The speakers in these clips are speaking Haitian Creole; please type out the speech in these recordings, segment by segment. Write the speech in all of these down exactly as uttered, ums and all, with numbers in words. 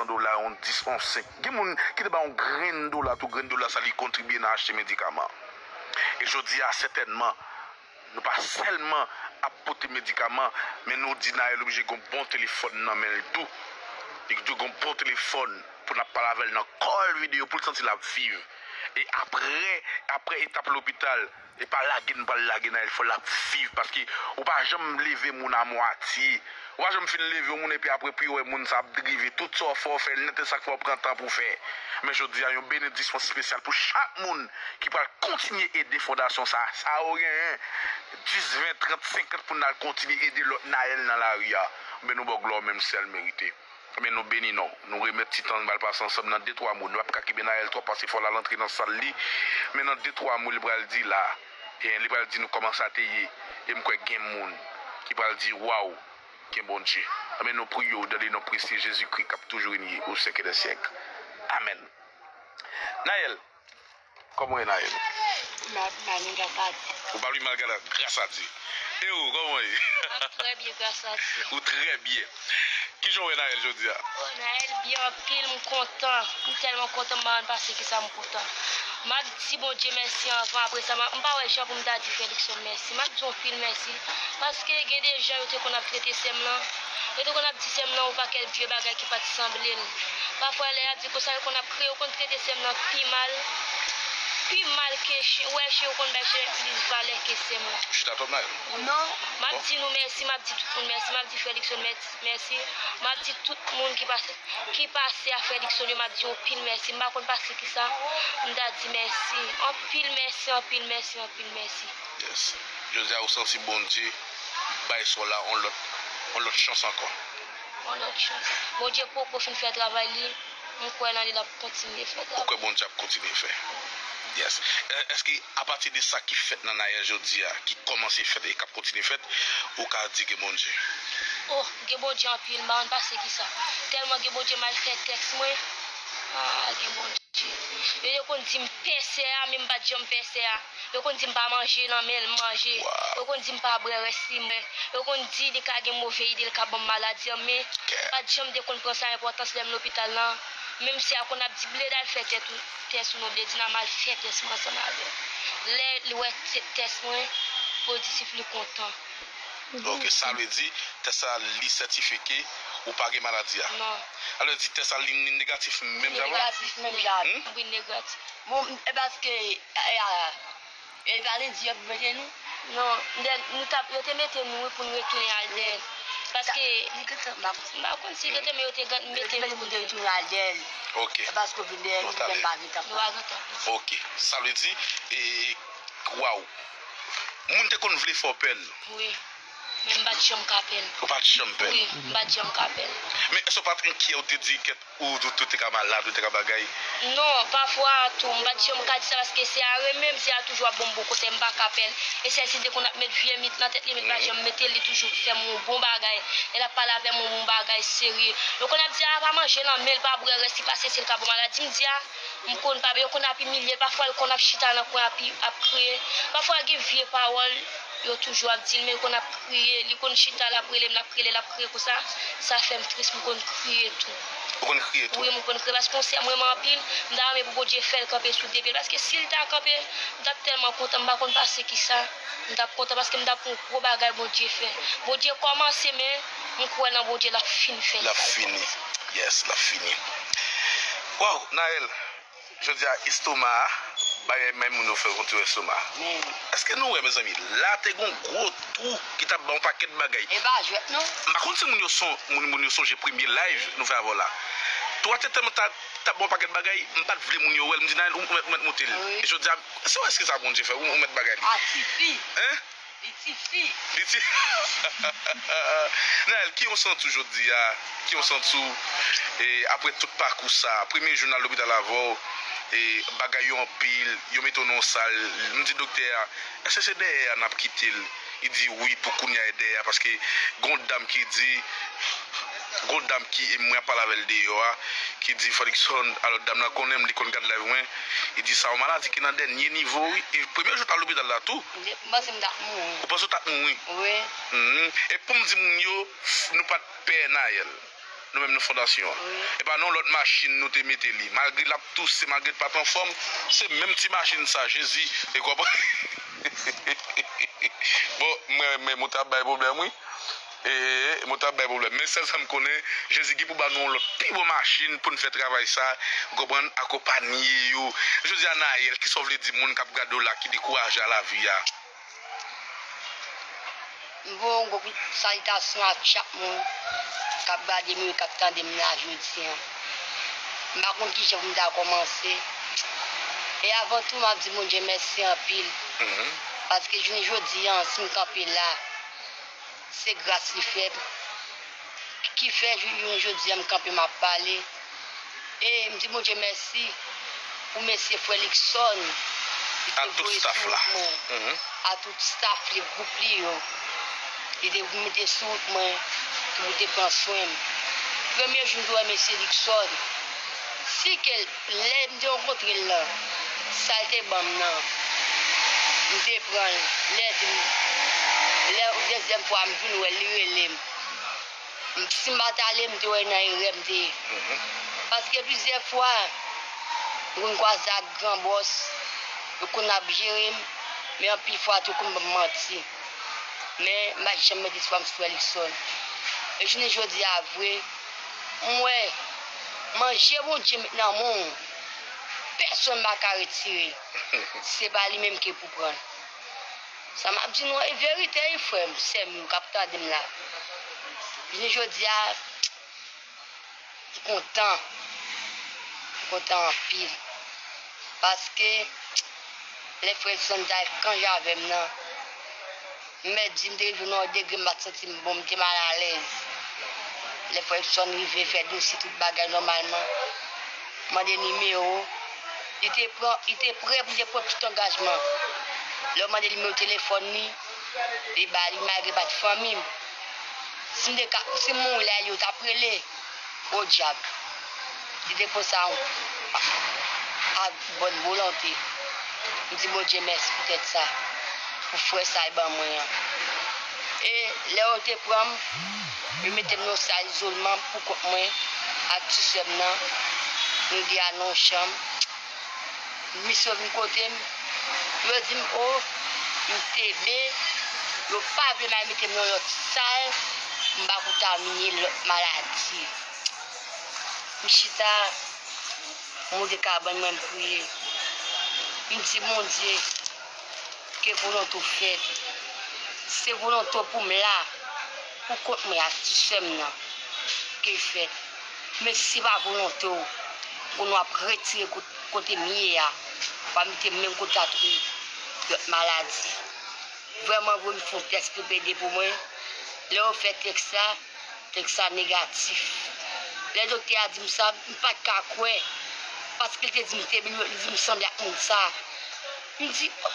dola, yon dis, yon senk. Gen moun ki te ba yon grenn dola, tou grenn dola sa li kontribye nan achte medikaman. E jodi a, sètènman, nou pa sèlman ap pote medikaman, men nou di Naël oblije gen yon bon telefòn nan men l tou. Li dwe gen yon bon telefòn pou n ap pale avè l nan call video pou l santi l ap viv. E apre, apre etap lopital, e pa lage n pral lage Naël, fò l ap viv, paske ou pa janm leve moun a mwatye. Ou pa janm fin leve yon moun epi apre pou yo wè moun sa ap drive. Tout sa w fè, w fè l nèt, e sa k fè w pran tan pou w fè. Men jodi a, yon benediksyon espesyal pou chak moun ki pral kontinye ede fondasyon sa. Sa yo genyen, dis, ven, trant, senkant pou n al kontinye ede lòt Naël nan lari a. Men nou ba w glwa w menm sèl merite. Men nou beni non. Nou remèt ti tan n pral pase ansanm nan de twa mo. Nou p ap ka kenbe Naël twòp paske fò l al antre nan sal li. Men nan de twa mo li pral di la, e li pral di nou kòman sa te ye. E m kwè gen moun ki pral di, waw, gen Bondye. Men nou priye w dans le nom précieux Jésus-Christ k ap toujou renye au siècle des siècles. Amèn. Naël, kòman w ye, Naël? M ap mal, gras a Dye. Ou pa pi mal, gras a Dye. E ou, kòman w ye? M ap trè byen, gras a Dye. Ou trè byen. Kijan w ye, Naël, jodi a? O, Naël byen anpil, m kontan. M tèlman kontan, m pa konn pase kisa m kontan. M ap di Bondye mèsi anvan, apre sa, m ap, m pa wè jan pou m ta di Frè Luckson mèsi. M ap di w anpil mèsi. Paske gen de jan yo te konn ap trete sè m lan. Yo te konn ap di sè m lan yon pakèt vye bagay ki pa t sanble l. Pafwa, lè y ap di konsa, yo konn ap kriye, yo konn trete sè m lan pi mal. Pi mal ke chen. Ou wè chen, yo konn bay chen plis valè ke sè m lan. Chita twòp, Naël. Non. M ap di nou mèsi, m ap di tout moun mèsi, m ap di Frè Luckson mèsi, mèsi. M ap di tout moun ki pase, ki pase a Frè Luckson yo, m ap di anpil mèsi. M pa konn pase kisa m ta di mèsi. Anpil mèsi, anpil mèsi, anpil mèsi. Yes. Jodi a, ou santi Bondye bay sè w la yon lòt, yon lòt chans ankò. Yon lòt chans. Bondye poko fin fè travay li. M kwè nan li, l ap kontinye fè travay. Ou kwè Bondye ap kontinye fè? Yes. E, èske apati de sa ki fèt nan Naël jodi a, ki kòmanse fèt e k ap kontinye fèt, ou ka di gen Bondye? Oh, gen Bondye anpil, m pa konn pase kisa. Tèlman gen Bondye, m al fè tès mwen. Ah, gen Bondye. Yo te konn di m pè sè a, men m pa t janm pè sè a. Yo konn di m pa manje nan men l, m manje. Yo konn di m pa bwè rès li, m bwè. Yo konn di li ka gen move ide, li ka ban m maladi an, men m pa t janm te konn pran sa enpòtans lè m lopital lan. Menm sè a konn ap di, "Bled al fè tès ou, tès ou non, Bled, n a mal fè tès mwen ansanm avè l." Lè li wè tè-, tès mwen pozitif, li kontan. Ok, sa vle di, tès sa li sètifike ou pa gen maladi a? Non. Sa vle di tès sa li, li negatif menm jan? Li negatif menm jan. Hmm? Wi, negatif. Bon, e paske, e, e, e pa lendi yo mete nou? Non, lè nou t ap, yo te mete nou, wi, pou n retounen al dèyè. Paske, li gentan, m pa konn si yo te, men yo te gen-, mete nou pou n retounen al dèyè. Ok. E paske w vin dèyè li, nou pa gentan. Nou pa gentan. Ok. Sa vle di, e, waw. Moun te konn vle fè w pè l. Wi. Men m pa t janm ka pè l. Ou pa t janm pè l? Wi, m pa t janm ka pè l. Men èske w pa t enkyè, ou te di, kèt, ou, ou, ou te ka malad, ou te ka bagay? Non, pafwa tou, m pa t janm ka di sa, paske sè a renmen m, sè a toujou ap ban m bon konsèy, m pa ka pè l. E sè si te konn ap met vye mit nan tèt li, men li pa janm mete l, li toujou fè m yon bon bagay. Lè l ap pale avè m, yon bon bagay serye. Yo konn ap di, "A, pa manje nan men l, pa bwè rès li, paske si l ka ban w maladi." M di, "A, m konn pa," yo konn ap imilye l. Pafwa, l konn ap chita nan kwen ap, ap kriye. Pafwa, gen vye pawòl, yo toujou ap di l, men l konn ap kriye. Li konn chita, l ap rele m, l ap rele, l ap kriye konsa. Sa fè m tris, m konn kriye tou. Ou konn kriye tou? Wi, m konn kriye, paske yon sè m renmen anpil, m ta renmen pou Bondye fè l kanpe sou de pye l. Paske si l ta kanpe, m t ap tèlman kontan, m pa konn pase kisa. M t ap kontan paske m t ap wè yon gwo bagay Bondye fè. Bondye kòmanse, men m kwè nan Bondye, l ap fin fè sa l kòmanse. L ap fini. Yes, l ap fini. Waw, Naël, jodi a, estoma a, bagay men moun yo fè kont yo estoma. Men. Èske nou wè, mezanmi, la te gon gwo twou ki t ap ba yon pakèt bagay? E pa jwèt, non. M pa konn si moun yo son, moun, moun yo sonje premye live nou fè avè w la. Twou a te tèlman ta, t ap ba yon pakèt bagay, m pa t vle moun yo wè l. M di, "Naël, ou mèt, ou mèt moute l." Wi. E jodi a, se wè èske sa Bondye fè, ou, ou mèt bagay li. A, tifi. Hein? Li tifi. Li ti-, Naël, ki jan w santi w jodi a? Ki jan w santi w, e, apre tout pakou sa? Premye jou n al lopital avè w, e, bagay yo anpil, yo mete w nan yon sal. M di doktè a, "Èske se dèyè a n ap kite l?" Li di, "Wi, pou kounye a e dèyè a," paske gon dam ki di, gon dam ki, e mwen ap pale avè l deyò a, ki di, "Frè Luckson," alò dam nan konnen m, li konn gad live mwen, li di, "Sa yon maladi ki nan dènye nivo, wi." E premye jou w t al lopital la tou. M panse m t ap mouri. Ou panse w t ap mouri? Wi. Mhm. E pou m di moun yo, nou pa t pè Naël. Nou menm nou fondasyon an. Wi. E pa nan yon lòt machin nou te mete li. Malgre l ap touse, malgre l pa t anfòm, se menm ti machin sa, Jezi, e konprann. Bon, mwen, mwen, mwen t ap bay pwoblèm, wi. E, mwen t ap bay pwoblèm. Men sèl sa m konnen, Jezi gen pou ba nou yon lòt pi bon machin pou n fè travay sa, ou konprann, akonpanye yo. Jodi a, Naël, kisa w vle di moun k ap gade w la, ki dekouraje a lavi a? M voye yon gwo kout salitasyon ak chak moun k ap gade m yo, k ap tande m la jodi a. M pa konn kijan pou m ta kòmanse. E avan tou, m ap di Bondye mèsi anpil. Paske jounen jodi a, si m kanpe la, se gras li fè m. Ki fè jou- jounen jodi a, m kanpe, m ap pale. E m di Bondye mèsi pou mesye frè Luckson. Li te voye sou wout mwen. A tout staff li, gwoup li yo. Li te mete sou wout mwen pou te pran swen m. Premye jou m te wè mesye Luckson, si ke lè m te rankontre l lan, sa l te ban m nan, m te pran l. Lè di m, lè dezyèm fwa m vin wè l, li rele m. Si m pa t ale, m te wè nan erè m te ye. Paske plizyè fwa, m konn kwaze ak gran bòs, yo konn ap jere m, men anpil fwa tou yo konn ban m manti. Men m pa t janm met espwa m sou frè Luckson. E jounen jodi a vre, m wè manje Bondye met nan men w, pèsonn pa ka retire l. Se pa li menm ki pou pran l. Sa m ap di nou an e verite wi, frè m, sè m yo k ap tande m la. Jounen jodi a, m kontan. M kontan anpil. Paske lè frè Luckson t al kanje avè m nan, m mèt di m te rive nan yon degre m pa t santi m bon, m te malalèz. Lè frè Luckson rive fè dosye tout bagay nòmalman, mande nimewo, li te pran, li te prè pou l te pran tout angajman. Lè w mande nimewo telefòn li, li ba li malgre pa t fanmi m. Si m te ka, si m mouri la, yo t ap rele. Podyab! Li te pran sa ak bòn volonte. M di Bondye mèsi poutèt sa, pou frè sa l ban mwen an. E lè yo te pran m, yo mete m nan yon sal izolman poukont mwen ak ti sè m nan. Nou de a nan yon chanm. Misye vin kote m, yo di m, o, m tebe, yo pa vle m al mete m nan lòt sal pou m pa kontamine lòt maladi. M chita, m monte kabann mwen, m priye. M di, Bondye, ke volonte w fèt. Se volonte w pou m la, pou kont mwen ak ti sè m nan, ke l fèt. Men si se pa volonte w, konnen w ap retire kote m ye a, w ap mete m menm kote ak lòt maladi. Vrèman vre, m fè yon tès P P D pou mwen. Lè yo fè tès la, tès la negatif. Lè doktè a di m sa, m pa t ka kwè. Paske l te di m te, li di m sanble ak moun sa. M di, o,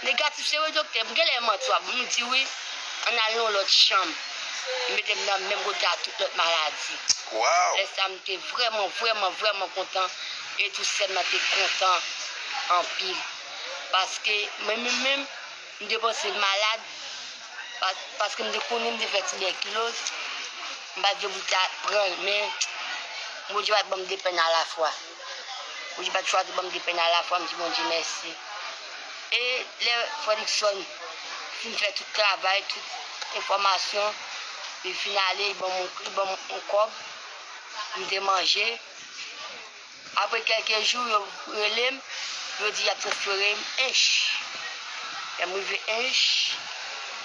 negatif se vre doktè, m genlè manti w ap ban m. Li di wi, ann al nan yon lòt chanm. Li mete m nan menm kote a tout lòt maladi. Lè sa a, m te vrèman, vrèman, vrèman kontan. E tou sè m nan te kontan anpil. Paske mwen menm menm, m te panse m malad, pa- paske m te konnen m te fè tibèkiloz, m pa t vle pou l ta pran l, men Bondye pa t ban m de pèn alafwa. Bondye pa t chwazi ban m de pèn alafwa, m di Bondye mèsi. E lè frè Luckson fin fè tout travay, tout enfòmasyon, li fin ale, li ban m, li ban m yon kòb, m te manje. Apre kèlke jou, yo rele m, yo di y ap transfere m Ench. Lè m rive Ench,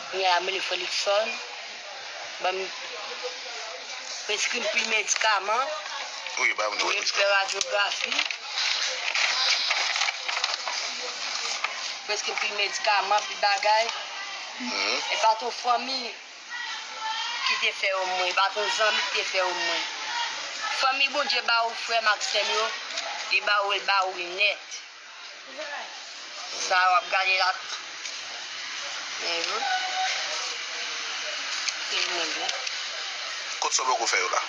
kounye a m rele frè Luckson, ban m, preskri m pil medikaman, voye m fè radyografi, preskri m pil medikaman, pil bagay. E pa t yon fanmi ki te fè yo mwen, e pa t yon zanmi ki te fè yo mwen. Fanmi Bondye ba ou, frè m ak sè m yo, li ba ou, li ba ou nèt. Sa w ap gade la. Men wi. Kont sa w poko fè yo la?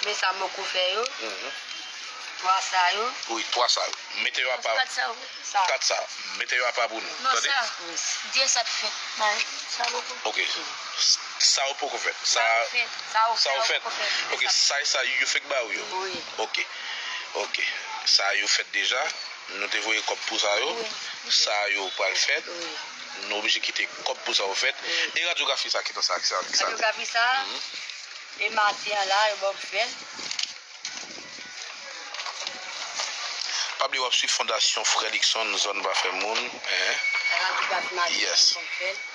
Men sa m poko fè yo. Twa sa yo. Wi, twa sa yo. Mete yo apa. Kat sa yo. Kat sa. Mete yo apa pou nou. Tande? Sa. Di sa t fèt. Sa poko. Ok. Sa yo poko fèt. Sa yo fèt. Sa yo fèt. Ok, sa, sa yo fèk ba ou yo. Wi. Ok. Ok. Sa yo fèt deja. Nou te voye kòb pou sa yo. Wi. Sa yo pral fèt. Wi. Nou oblije kite kòb pou sa yo fèt. Wi. E radyografi sa, ki tan sa, ki sa, ki sa? Radyografi sa, e madi an la, yo ban m fè l. Pa bliye w ap swiv Fondasyon Frè Luckson, zòn pa fè moun. Radyografi madi an, yo ban m fè l.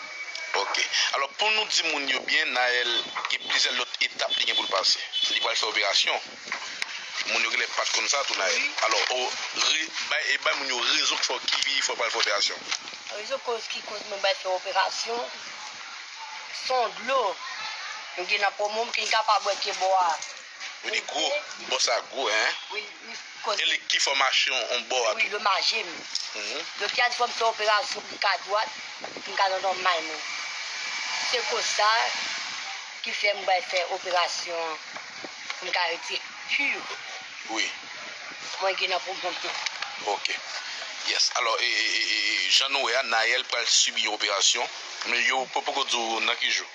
Ok. Alò, pou nou di moun yo byen, Naël gen plizyè lòt etap li gen pou l pase. Li pral fè operasyon. Moun yo genlè pa t konn sa tou, Naël. Wi. Alò, o, re, bay, e bay moun yo rezon k fè w, ki vi fè w pral fè operasyon. Rezon koz ki koz mwen pral fè operasyon, se yon dlo m gen nan poumon m ki m kapab bwè ke bò a. Wi, li gwo. Bò sa gwo, en? Wi, wi. E li ki fè w mache yon, yon bò a tou? Wi, yo mache m. Doktè a di fò m fè operasyon pou m ka dwat, pou m ka nan nòmal mwen. Se koz sa ki fè m pral fè operasyon an, pou m ka retire pur. Wi. Mwen gen nan pwoblèm tou. Ok. Yes. Alò, e, e, e, e, e, jan nou wè a, Naël pral sibi yon operasyon, men yo po-, poko di w nan ki jou.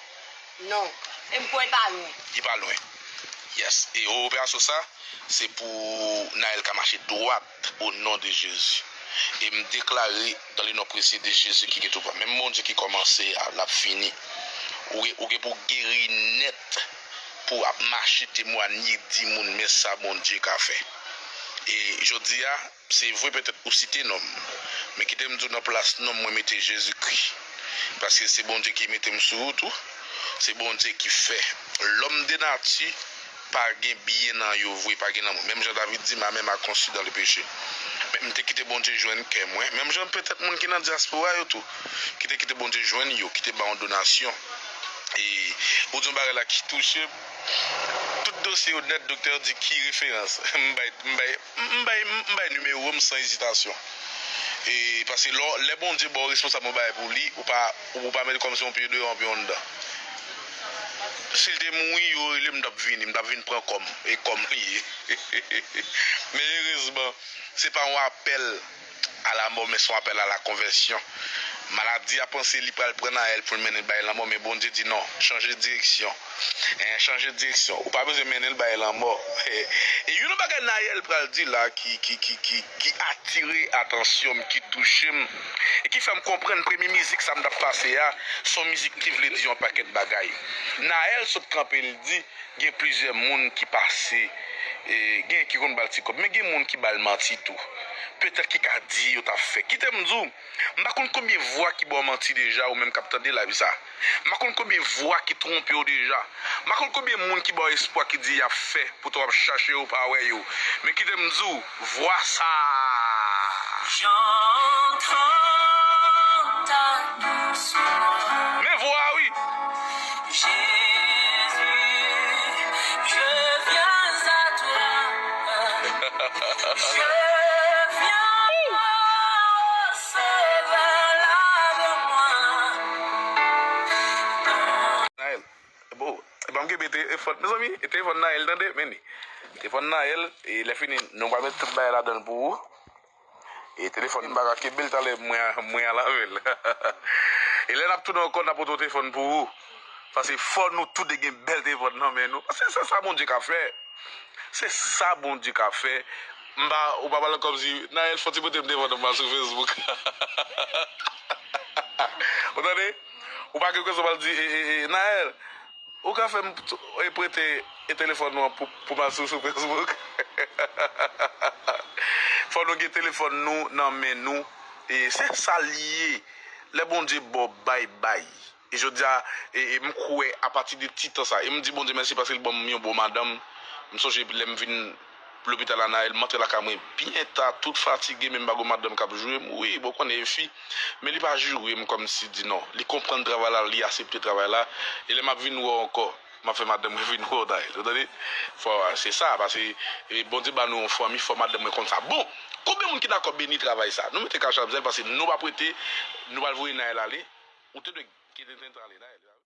Non. E m kwè l pa lwen. Li pa lwen. Yes. E operasyon sa, se pou Naël ka mache dwat o non de Jezi. E m deklare dans le nom précieux de Jésus ki gen tout pouvwa. Menm Bondye ki kòmanse a, l ap fini. Ou gen, ou gen pou geri nèt, pou w ap mache temwanye, di moun, men sa Bondye ka fè. E jodi a, se vre petèt ou site non m, men kite m di w nan plas non m, mwen mete Jezikri. Paske se Bondye ki mete m sou ou tou. Se Bondye ki fè. Lòm de nati pa gen byen nan yo vre, pa gen lanmou. Menm jan David di, ma main m'a conçu dans le péché. Men m te kite Bondye jwenn kè mwen. Menm jan petèt moun ki nan dyaspora yo tou, ki te kite Bondye jwenn yo, ki te ba yon donasyon. E ou di yon bagay la ki touche m. Tout dosye yo nèt, doktè yo di ki referans. M bay, m bay, m bay, m bay nimewo m san ezitasyon. E paske lò, lè Bondye ba w responsab yon bagay pou li, ou pa, ou pa mete kòm se yon pye deyò, yon pye anndan. Si l te mouri, yo rele m, m t ap vini, m t ap vin pran kò m. E kò m li ye. Men erezman, se pa yon apèl a la mò, men se yon apèl a la konvèsyon. Maladi a panse li pral pran Naël pou l mennen l bay lanmò, men Bondye di non, chanje direksyon. En, chanje direksyon. Ou pa bezwen mennen l bay lanmò. E youn nan bagay Naël pral di la ki, ki, ki, ki, ki atire atansyon m, ki touche m, e ki fè m konprann premye mizik sa m t ap pase a, se yon mizik ki vle di yon pakèt bagay. Naël sot kanpe, l di, gen plizyè moun ki pase, e, gen ki konn ba l ti kòb, men gen moun ki ba l manti tou. Petèt ki ka di yo t ap fè. Kite m di w, m pa konn konbyen vwa ki ba w manti deja, ou menm k ap tande live sa. M pa konn konbyen vwa ki twonpe w deja. M pa konn konbyen moun ki ba w espwa, ki di y ap fè, poutan w ap chache yo, ou pa wè yo. Men kite m di w, vwa sa a. J'entends ta douce voix. Men vwa a wi. Jésus, je viens à toi. Je viens, Sauveur, lave-moi. Naël, bon, e pa m kenbe telefòn, mezanmi, e telefòn Naël, tande, men li. Telefòn Naël, e lè fini, nou va met tout bagay ladan l pou ou. E telefòn m pa ka kenbe l, talè mwen, mwen a lave l. E lè n ap tounen ankò, n ap pote yon telefòn pou ou. Paske fò nou toude gen bèl telefòn nan men nou. Paske se sa Bondye ka fè. Se sa Bondye ka fè. M pa, ou pa pale kòmsi, Naël, fò ti prete m telefòn nan m al sou Facebook. Ou tande? Ou pa gen okazyon pral di, e, e, e, Naël, ou ka fè m t-, e, prete, e, telefòn nou an pou, pou m al sou, sou Facebook? Fò nou gen telefòn nou nan men nou. E se sa l ye. Lè Bondye ba w bay, bay. E jodi a, e, e m kwè apati de ti tan sa. E m di Bondye mèsi paske l ban m yon bon madanm. M sonje lè m vin lopital la, Naël, m antre lakay mwen byen ta, tout fatige, men m pa gen madanm k ap joure m. Wi, bon, ou konnen e fi. Men li pa joure m kòmsi di non. Li konprann travay la, li aksepte travay la. E lè m ap vin wè w ankò, m ap fè madanm mwen vin wè w, Naël. Ou tande? Fò, se sa, paske, e, Bondye ba nou yon fanmi, fò madanm mwen konn sa. Bon, konbyen moun ki dakò beni travay sa? Nou mete kach ap zèl paske nou p ap rete, nou pral voye Naël ale. Ou te dwe kite tenten ale, Naël.